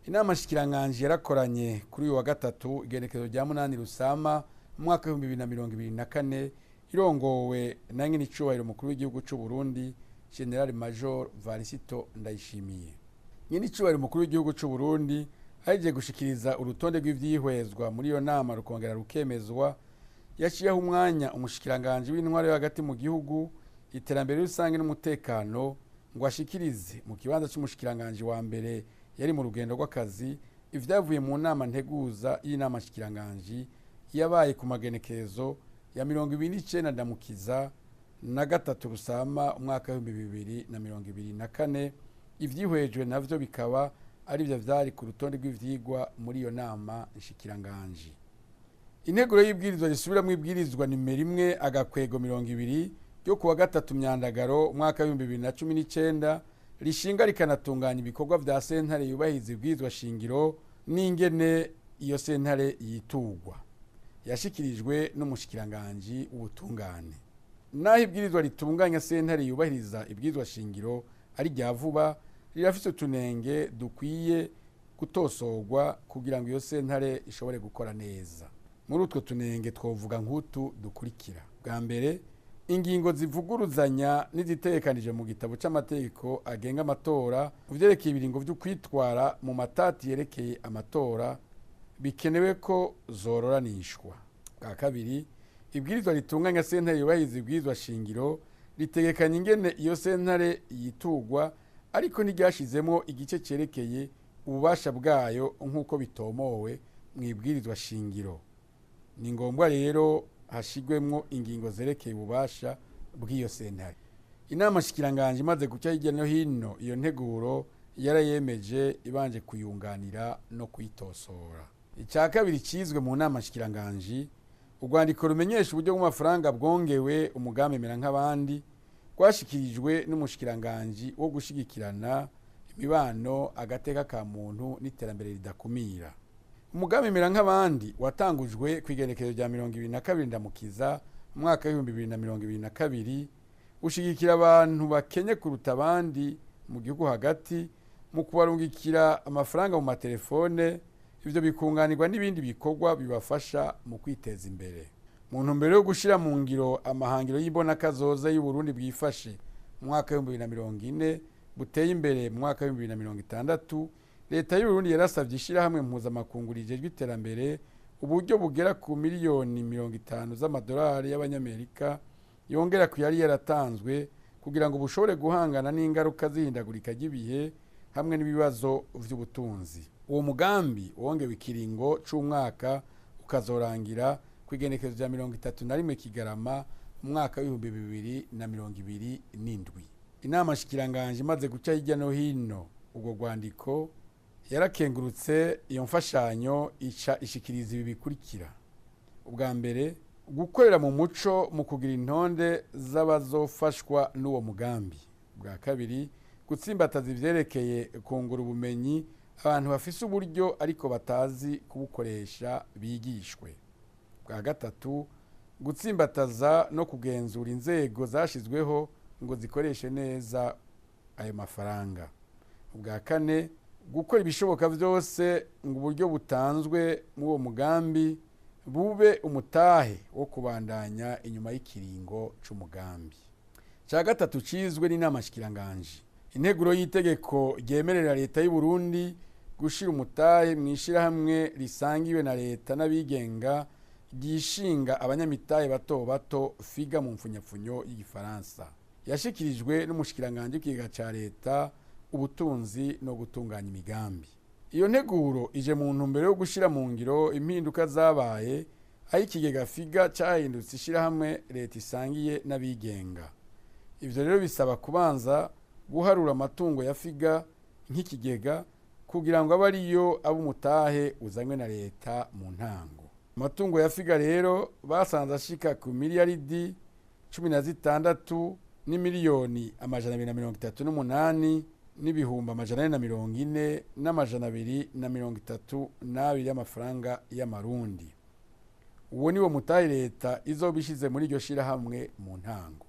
Inama nshikiranganji yarakoranye kuri uyu wa gatatu, igenekerezo rya 8 Rusama mu mwaka w'2024, irongowe na nyenicubahiro umukuru w'igihugu c'u Burundi, General Major Varisito Ndayishimiye. Nyenicubahiro umukuru w'igihugu c'u Burundi ahejeje gushikiriza urutonde rw'ivyihwezwa muri iyo nama, rukongera rukemezwa, yaciyeho umwanya umushikiranganji w'intwaro yo hagati mu gihugu, iterambere rusange n'umutekano ngo ashikirize mu kibanza c'umushikiranganji wa mbere yari mu rugendo rw'akazi ivyavuye mu nama nteguza y'inama nshikiranganji yabaye ku magenekerezo ya 29 Ndamukiza na 3 Rusama umwaka w'2024. Ivyihwejwe navyo bikaba arivyo vyari ku rutonde rw'ivyigwa muri iyo nama nshikiranganji: Integuro y'ibwirizwa risubiramwo ibwirizwa nimero 1/20 ryo kuwa 3 Myandagaro umwaka w'2019, rishinga rikanatunganya ibikorwa vya sentare yubahiriza ibwirizwa shingiro n'ingene iyo sentare yitugwa, yashikirijwe n'umushikiranganji w'ubutungane. Naho ibwirizwa ritunganya sentare yubahiriza ibwirizwa shingiro ari rya vuba, rirafise utunenge dukwiye gutosorwa kugira ngo iyo sentare ishobore gukora neza. Muri utwo tunenge twovuga nk'utu dukurikira: Bwa mbere, ingingo zivuguruzanya n'izitegekanije mu gitabo c'amategeko agenga amatora mu vyerekeye ibiringo vyo kwitwara mu matati yerekeye amatora, bikenewe ko zororanishwa. Bwa kabiri, ibwirizwa ritunganya sentare yubahiriza ibwirizwa shingiro ritegekanya ingene iyo sentare yitugwa, ariko ntiryashizemwo igice cerekeye ububasha bwayo nk'uko bitomowe mu ibwirizwa shingiro. Ni ngombwa rero hashigwemwo ingingo zerekeye ububasha bw'iyo sentare. Inama nshikiranganji imaze guca hirya no hino iyo nteguro, yarayemeje ibanje kuyunganira no kuyitosora. Icya kabiri cizwe mu nama nshikiranganji, urwandiko rumenyesha uburyo bw'amafaranga bwongewe umugambi Mera nk'abandi, rwashikirijwe n'umushikiranganji wo gushigikirana imibano, agateka ka muntu n'iterambere ridakumira. Umugambi Mera nk'abandi watangujwe ku igenekerezo rya 22 Ndamukiza umwaka w'2022, ushigikira abantu bakenye kuruta abandi mu gihugu hagati mu kubarungikira amafaranga mu matelefone. Ivyo bikunganirwa n'ibindi bikorwa bibafasha mu kwiteza imbere. Mu ntumbero yo gushira mu ngiro amahangiro y'imbonakazoza y'Uburundi bwifashe mu mwaka w'2040, buteye imbere mu mwaka w'2060, leta y'Uburundi yarasavye ishirahamwe mpuzamakungu rijejwe iterambere uburyo bugera ku miliyoni 50 z'amadolari y'abanyamerika, yongera ku yari yaratanzwe, kugira ngo bushobore guhangana n'ingaruka z'ihindagurika ry'ibihe hamwe n'ibibazo vy'ubutunzi. Uwo mugambi wongewe ikiringo c'umwaka, ukazorangira ku igenekerezo rya 31 Kigarama umwaka w'2027. Inama nshikiranganji imaze guca hirya no hino urwo rwandiko, yarakengurutse iyo mfashanyo, ica ishikiriza ibi bikurikira: Ubwa mbere, gukorera mu muco mu kugira intonde z'abazofashwa n'uwo mugambi. Bwa kabiri, gutsimbataza ivyerekeye kungura ubumenyi, abantu bafise uburyo ariko batazi kubukoresha bigishwe. Bwa gatatu, gutsimbataza no kugenzura inzego zashizweho ngo zikoreshe neza ayo mafaranga. Ubwa kane, gukora ibishoboka vyose ngo uburyo butanzwe muri uwo mugambi bube umutahe wo kubandanya inyuma y'ikiringo c'umugambi. Ca gatatu cizwe n'inama nshikiranganji, integuro y'itegeko ryemerera leta y'u Burundi gushira umutahe mw'ishirahamwe risangiwe na leta n'abigenga ryishinga abanyamitahe bato bato, FIGA mu mfunyapfunyo y'igifaransa, yashikirijwe n'umushikiranganji w'ikigega ca leta, ubutunzi no gutunganya imigambi. Iyo nteguro ije mu ntumbero yo gushira mu ngiro impinduka zabaye, aho ikigega FIGA cahindutse ishirahamwe leta isangiye n'abigenga. Ivyo rero bisaba kubanza guharura amatungo ya FIGA nk'ikigega kugira ngo abe ariyo abe umutahe uzanywe na leta mu ntango. Amatungo ya FIGA rero basanze ashika ku miliyaridi 16 n'imiliyoni 238 n'ibihumbi 440 n'232 y'amafaranga y'amarundi. Uwo niwo mutahe leta izoba ishize muri iryo shirahamwe mu ntango.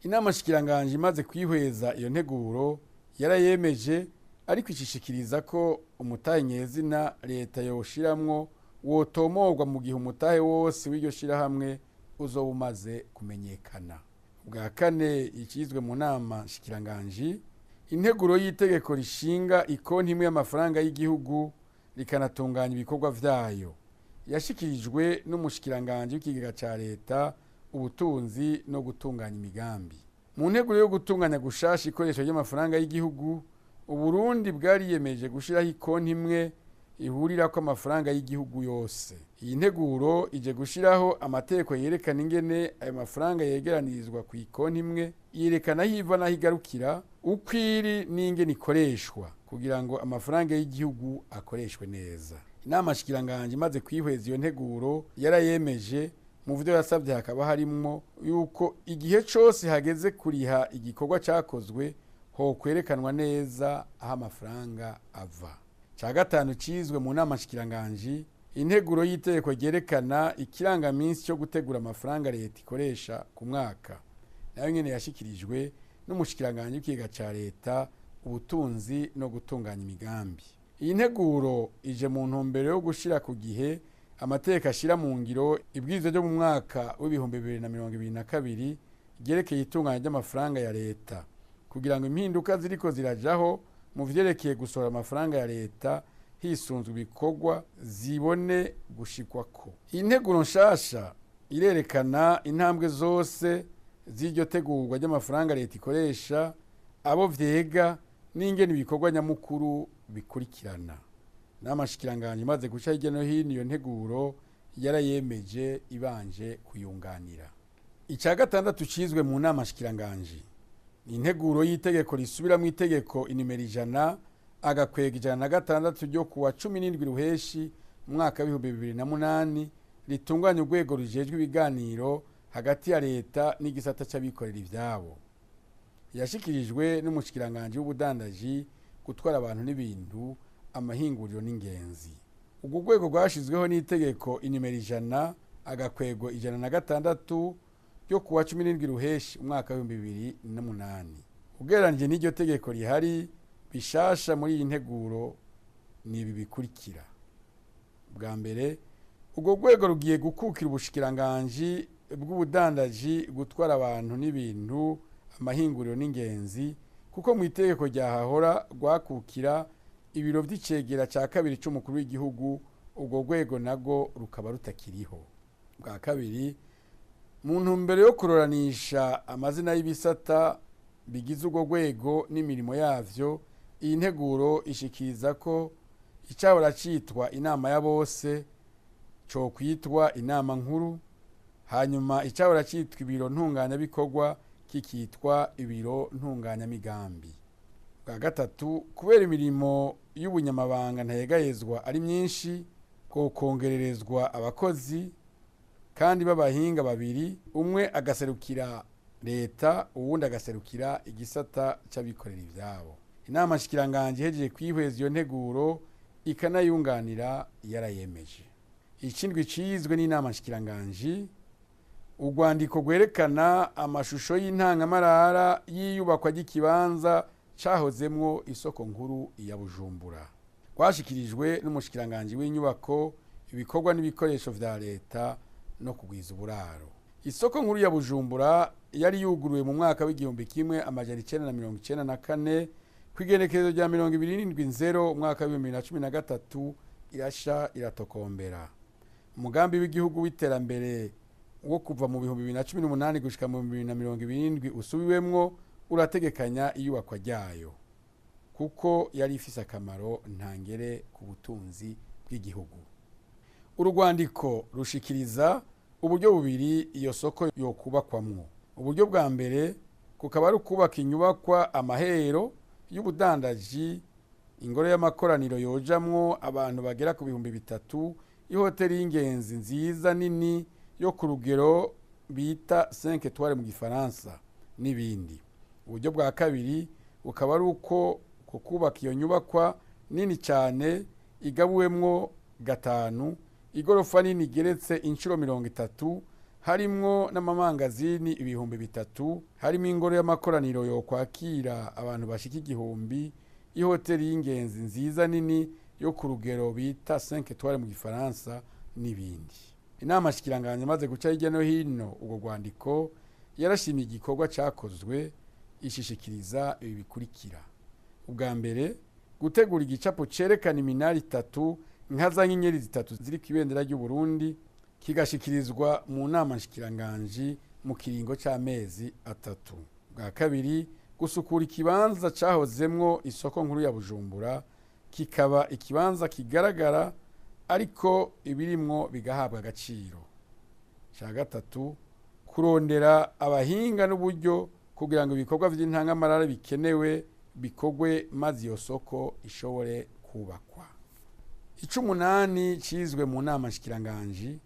Inama nshikiranganji imaze kwihweza iyo nteguro, yarayemeje, Ariko ishishikiriza ko umutahe nyezina leta yowushiramwo wotomorwa mu gihe umutahe wose w'iryo shirahamwe uzoba umaze kumenyekana. Bwa kane ikizwe mu nama nshikiranganji, integuro y'itegeko rishinga ikonti imwe y'amafaranga y'igihugu rikanatunganya ibikorwa vyayo, yashikirijwe n'umushikiranganji w'ikigega ca leta, ubutunzi no gutunganya imigambi. Mu nteguro yo gutunganya gushasha ikoreshwa ry'amafaranga y'igihugu, Uburundi bwariyemeje gushiraho ikonti imwe ihurirako amafaranga y'igihugu yose. Iyi nteguro ije gushiraho amategeko yerekana ingene ayo mafaranga yegeranirizwa ku ikonti imwe, yerekana aho iva n'aho igarukira, uko iri n'ingene ikoreshwa, kugira ngo amafaranga y'igihugu akoreshwe neza. Inama nshikiranganji imaze kwihweza iyo nteguro yarayemeje. Mu vyo yasavye hakaba harimwo yuko igihe cose hageze kuriha igikorwa cakozwe hokwerekanwa neza aho amafaranga ava. Ca gatanu cizwe mu nama nshikiranganji, integuro y'itegeko ryerekana ikirangaminsi cyo gutegura amafaranga leta ikoresha ku mwaka, nayo nyene yashikirijwe n'umushikiranganji w'ikigega ca leta, ubutunzi no gutunganya imigambi. Iyi nteguro ije mu ntumbero yo gushira ku gihe amategeko ashira mu ngiro ibwirizwa ryo mu mwaka w'2022 ryerekeye itunganya ry'amafaranga ya leta, kugira ngo impinduka ziriko zirajaho mu vyerekeye gusohora amafaranga ya leta hisunzwe ibikorwa zibone gushikwako. Iyi nteguro nshasha irerekana intambwe zose z'iryo tegurwa ry'amafaranga leta ikoresha, abo vyega n'ingene ibikorwa nyamukuru bikurikirana. Inama nshikiranganji imaze guca hirya no hino iyo nteguro yarayemeje ibanje kuyunganira. Ica gatandatu cizwe mu nama nshikiranganji ni integuro y'itegeko risubiramwo itegeko inimero 100 agakwega 106 ryo kuwa 17 Ruheshi umwaka w'ibihumbi bibiri na munani, ritunganya urwego rujejwe ibiganiro hagati ya leta n'igisata c'abikorera ivyabo. Yashikirijwe n'umushikiranganji w'ubudandaji, gutwara abantu n'ibintu, amahinguriro n'ingenzi. Urwo rwego rwashizweho n'itegeko inimero 100 agakwego 106 ryo kuwa 17 Ruheshi umwaka w'ibihumbi bibiri na munani. Ugereranije n'iryo tegeko rihari, bishasha muri iyi nteguro ni ibi bikurikira. Bwa mbere, urwo rwego rugiye gukukira ubushikiranganji bw'ubudandaji, gutwara abantu n'ibintu, amahinguriro n'ingenzi, kuko mu itegeko ryahahora rwakukira ibiro vy'icegera ca kabiri c'umukuru w'igihugu, urwo rwego narwo rukaba rutakiriho. Bwa kabiri, mu ntumbero yo kuroranisha amazina y'ibisata bigize urwo rwego n'imirimo yavyo, iyi nteguro ishikiriza ko icahora citwa inama ya bose cokwitwa inama nkuru, hanyuma icahora citwa ibiro ntunganyabikorwa kikitwa ibiro ntunganyamigambi. Bwa gatatu, kubera imirimo y'ubunyamabanga ntayegayezwa ari myinshi, kokongererezwa abakozi kandi b'abahinga babiri, umwe agaserukira leta uwundi agaserukira igisata c'abikorera ivyabo. Inama nshikiranganji ihejeje kwihweza iyo nteguro ikanayunganira yarayemeje. Ikindwi cizwe n'inama nshikiranganji, urwandiko rwerekana amashusho y'intangamarara y'iyubakwa ry'ikibanza cahozemwo isoko nkuru ya Bujumbura, rwashikirijwe n'umushikiranganji w'inyubako, ibikorwa n'ibikoresho vya leta no kugwiza uburaro. Isoko nkuru ya Bujumbura yari yuguruwe mu mwaka w'igihumbi kimwe amajana icenda na mirongo icenda na kane, kw'igenekerezo rya 27 nzero umwaka w'ibihumbi bibiri na cumi na gatatu irasha iratokombera. Umugambi w'igihugu w'iterambere wo kuva mu bihumbi bibiri na cumi n'umunani gushika mu bihumbi bibiri na mirongo irindwi usubiwemwo urategekanya iyubakwa ryayo, kuko yari ifise akamaro ntangere ku butunzi bw'igihugu. Urwandiko rushikiriza uburyo bubiri iyo soko yokubakwamwo. Uburyo bwa mbere kukaba ari ukubaka inyubakwa amahero y'ubudandaji, ingoro y'amakoraniro yojamwo abantu bagera ku 3000, ihoteli y'ingenzi nziza nini yo ku rugero bita 5 étoiles mu gifaransa n'ibindi. Uburyo bwa kabiri bukaba ari uko kubaka iyo nyubakwa nini cyane igabuwemwo 5, igorofa nini igeretse inshuro 30, harimwo n'amamangazini 3000, harimo ingoro y'amakoraniro yo kwakira abantu bashika 1000, Ihoteli y'ingenzi nziza nini yo ku rugero bita 5 étoiles mu Gifaransa n'ibindi. Inama nshikiranganji imaze guca hirya no hino urwo rwandiko, yarashimye igikorwa cakozwe, ishishikiriza ibi bikurikira: ubwa mbere, gutegura igicapo cerekana iminara itatu nka za nyenyeri zitatu ziri ku ibendera ry'u Burundi, kigashikirizwa mu nama nshikiranganji mu kiringo c'amezi 3. Bwa kabiri, gusukura ikibanza cahozemwo isoko nkuru ya Bujumbura, kikaba ikibanza kigaragara ariko ibirimwo bigahabwa agaciro. Ca gatatu, kurondera abahinga n'uburyo kugira ngo ibikorwa vy'intangamarara bikenewe bikorwe, maze iyo soko ishobore kubakwa. Ic'umunani cizwe mu nama nshikiranganji,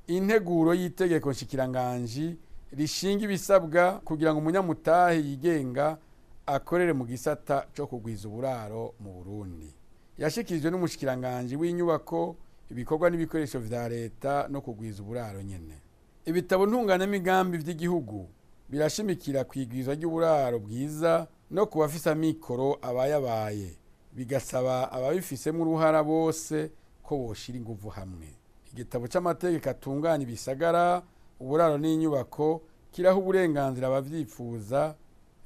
integuro y'itegeko nshikiranganji rishinga ibisabwa kugira ngo umunyamutahe yigenga akorere mu gisata co kugwiza uburaro mu Burundi. Yashikirijwe n'umushikiranganji w'inyubako, ibikorwa n'ibikoresho vya leta no kugwiza uburaro nyene. Ibitabo ntunganyamigambi vy'igihugu birashimikira kwigwiza ry'uburaro bwiza no ku bafise amikoro abayabaye, bigasaba ababifisemo uruhara bose ko boshira inguvu hamwe. Igitabo c'amategeko atunganya ibisagara, uburaro n'inyubako kiraha uburenganzira abavyifuza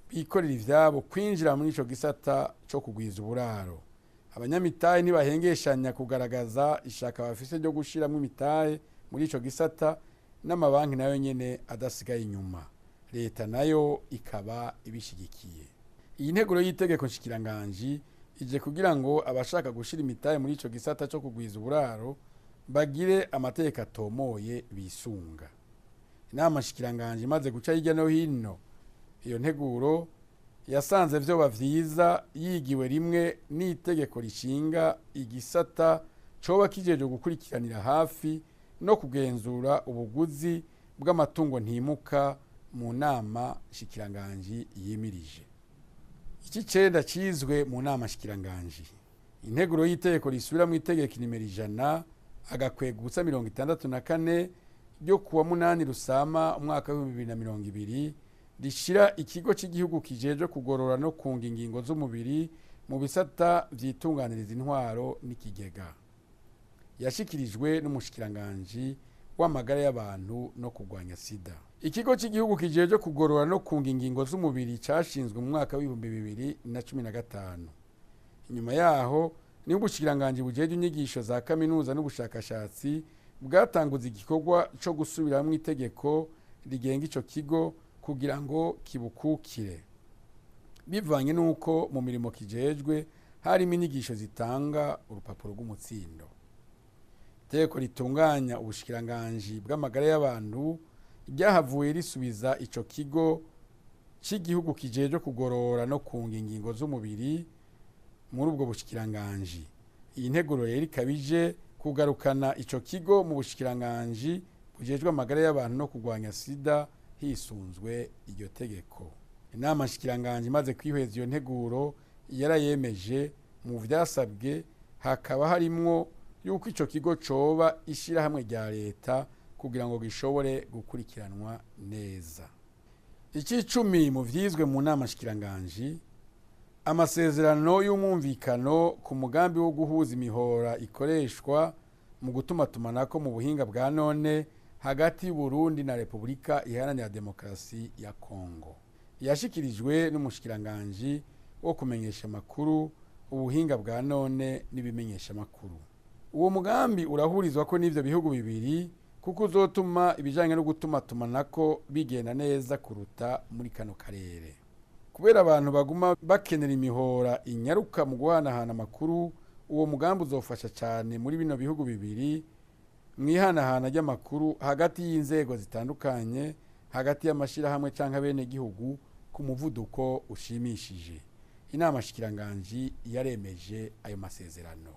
bikorera ivyabo kwinjira muri ico gisata co kugwiza uburaro. Abanyamitahe ntibahengeshanya kugaragaza ishaka bafise ryo gushiramwo imitahe muri ico gisata, n'amabanki nayo nyene adasigaye inyuma, leta nayo ikaba ibishigikiye. Iyi nteguro y'itegeko nshikiranganji ije kugira ngo abashaka gushira imitahe muri ico gisata co kugwiza uburaro bagire amategeko atomoye bisunga. Inama nshikiranganji imaze guca hirya no hino iyo nteguro, yasanze vyoba vyiza yigiwe rimwe n'itegeko rishinga igisata coba kijejwe gukurikiranira hafi no kugenzura ubuguzi bw'amatungo ntimuka mu nama nshikiranganji yimirije. Ic'icenda cizwe mu nama nshikiranganji, integuro y'itegeko risubira mu itegeko nimero 100 agakwega ubusa 64 ryo kuwa 8 Rusama umwaka w'ibihumbi bibiri na mirongo ibiri, rishira ikigo cy'igihugu kijejwe kugorora no kunga ingingo z'umubiri mu bisata vyitunganiriza intwaro n'ikigega. Yashikirijwe n'umushikiranganji w'amagara y'abantu no kurwanya sida. Ikigo cy'igihugu kijejwe kugorora no kunga ingingo z'umubiri cashinzwe mu mwaka w'ibihumbi bibiri na cumi na gatanu. Inyuma yaho niho ubushikiranganji bujejwe inyigisho za kaminuza n'ubushakashatsi bwatanguza igikorwa co gusubiramwo itegeko rigenga ico kigo kugira ngo kibukukire, bivanye n'uko mu mirimo kijejwe harimo inyigisho zitanga urupapuro rw'umutsindo. Itegeko ritunganya ubushikiranganji bw'amagara y'abantu ryahavuye risubiza ico kigo c'igihugu kijejwe kugorora no kunga ingingo z'umubiri muri ubwo bushikiranganji. Iyi nteguro rero ikabije kugarukana ico kigo mu bushikiranganji bujejwe amagara y'abantu no kurwanya sida hisunzwe iryo tegeko. Inama nshikiranganji imaze kwihweza iyo nteguro yarayemeje. Mu vyasabwe hakaba harimwo yuko ico kigo coba ishirahamwe rya leta kugira ngo gishobore gukurikiranwa neza. Ic'icumi mu vyizwe mu nama nshikiranganji, amasezerano y'umwumvikano ku mugambi wo guhuza imihora ikoreshwa mu gutumatumanako mu buhinga bwa none hagati y'u Burundi na Repubulika Iharanira Demokarasi ya Kongo. Yashikirijwe n'umushikiranganji wo kumenyesha amakuru, ubuhinga bwa none n'ibimenyesha amakuru. Uwo mugambi urahurizwa ko n'ivyo bihugu bibiri kuko uzotuma ibijanye no gutumatumanako bigenda neza kuruta muri kano karere. Kubera abantu baguma bakenera imihora inyaruka mu guhanahana amakuru, uwo mugambi uzofasha cyane muri bino bihugu bibiri mwihanahana ry'amakuru hagati y'inzego zitandukanye, hagati y'amashirahamwe canke abenegihugu ku muvuduko ushimishije. Inama nshikiranganji yaremeje ayo masezerano.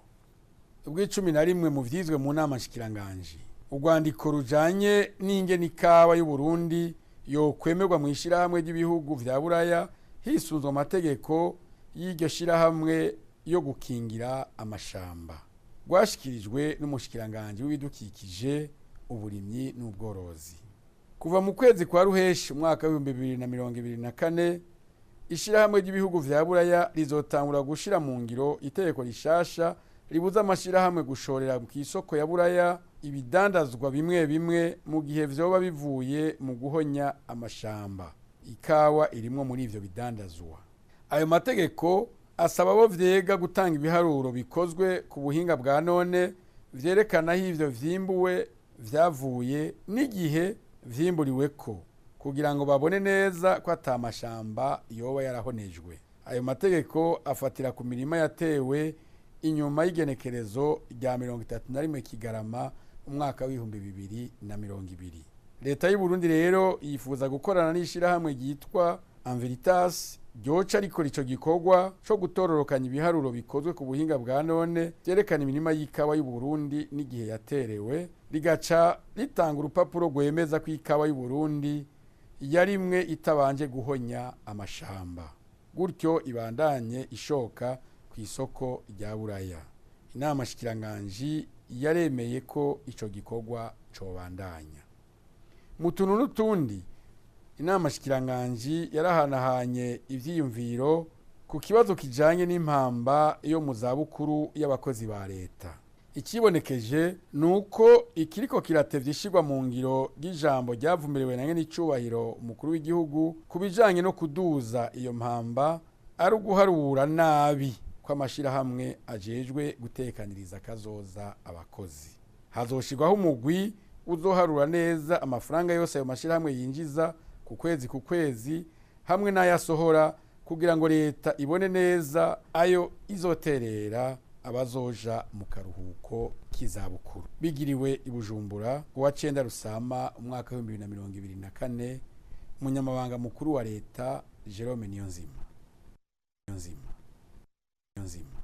Ubw'icumi na rimwe mu vyizwe mu nama nshikiranganji, urwandiko rujanye n'ingene ikawa y'u Burundi yokwemerwa mu ishirahamwe ry'ibihugu vya Buraya hisunzwe amategeko y'iryo shirahamwe yo gukingira amashamba, rwashikirijwe n'umushikiranganji w'ibidukikije, uburimyi n'ubworozi. Kuva mu kwezi kwa Ruheshi umwaka w'ibihumbi bibiri na mirongo ibiri na kane, Ishirahamwe ry'ibihugu vya Buraya rizotangura gushira mu ngiro itegeko rishasha ribuza amashirahamwe gushorera ku isoko ya Buraya ibidandazwa bimwe bimwe mu gihe vyoba bivuye mu guhonya amashamba. Ikawa irimwo muri ivyo bidandazwa. Ayo mategeko asaba abo vyega gutanga ibiharuro bikozwe ku buhinga bwa none vyerekana aho ivyo vyimbuwe vyavuye n'igihe vyimburiweko, kugira ngo babone neza ko ata mashamba yoba yarahonejwe. Ayo mategeko afatira ku mirima yatewe inyuma y'igenekerezo rya 31 Kigarama umwaka w'2020. Leta y'u Burundi rero yifuza gukorana n'ishirahamwe ryitwa Enveritas ryoca rikora ico gikorwa co gutororokanya ibiharuro bikozwe ku buhinga bwa none vyerekana imirima y'ikawa y'u Burundi n'igihe yaterewe, rigaca ritanga urupapuro rwemeza ko ikawa y'u Burundi yarimwe itabanje guhonya amashamba, gutyo ibandanye ishoka ku isoko rya Buraya. Inama shikiranganji yaremeye ko ico gikorwa cobandanya. Mu tuntu n'utundi, inama shikiranganji yarahanahanye ivyiyumviro ku kibazo kijanye n'impamba yo mu zabukuru y'abakozi ba leta. Ikibonekeje nuko ikiriko kiratevye ishirwa mu ngiro ry'ijambo ryavumiriwe na nyenicubahiro umukuru w'igihugu ku bijanye no kuduza iyo mpamba ari uguharura nabi kw'amashirahamwe ajejwe gutekaniriza kazoza abakozi. Hazoshirwaho umugwi uzoharura neza amafaranga yose ayo mashirahamwe yinjiza ku kwezi ku kwezi hamwe n'ayasohora, kugira ngo leta ibone neza ayo izoterera abazoja mu karuhuko k'izabukuru. Bigiriwe i Bujumbura kuwa 9 Rusama umwaka wa 2024, umunyamabanga mukuru wa leta Jerome Niyonzima. Niyonzima. Niyonzima.